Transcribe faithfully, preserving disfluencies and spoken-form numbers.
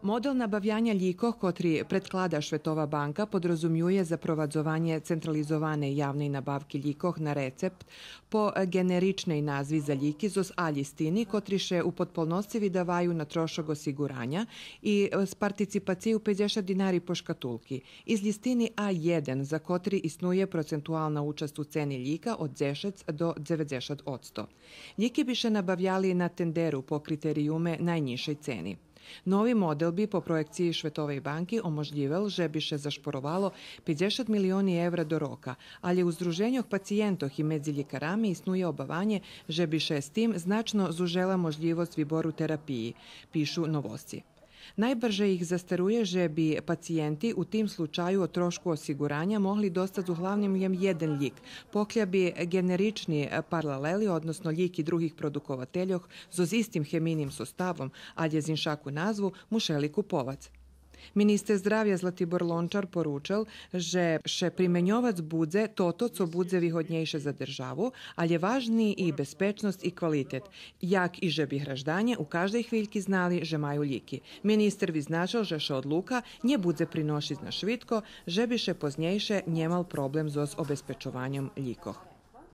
Модел набавяня лїкох котри предклада Шветова банка подрозумює запровадзованє централизованей явней набавки лїкох на рецепт по ґенеричней назви за лїки зоз А лїстини, котри ше у подполносци видаваю на трошок осиґураня и з партиципацию пейдзешат динари по шкатулки, и з лїстини А єден, за котри иснує процентуална учасц у цени лїка од дзешец до дзеведзешат одсто. Лїки би ше набавяли на тендеру по критериюме найнїзшей цени. Нови модел би, по проєкциї Шветовей банки, оможлївел же би ше зашпоровало пейдзешат милиони евра до рока, алє у здруженьох пациєнтох и медзи лїкарами иснує обаванє же би ше з тим значно зужела можлївосц вибору терапиї, пишу Новосци. Найбарже их застерує же би пациєнти у тим случаю од трошку осиґураня могли достац углавним лєм єден лїк, покля би ґенерични парлалели, односно лїки других продуковательох зоз истим хемийним составом, алє з иншаку назву, мушели куповац. Министер здравя Златибор Лончар поручел же ше применьовац будзе тото цо будзе вигоднєйше за державу, алє важни и безпечносц и квалитет, як и же би гражданє у каждей хвильки знали же маю лїки. Министер визначел же ше одлука нє будзе приношиц на швидко, же би ше познєйше нємал проблем зоз обезпечованьом лїкох.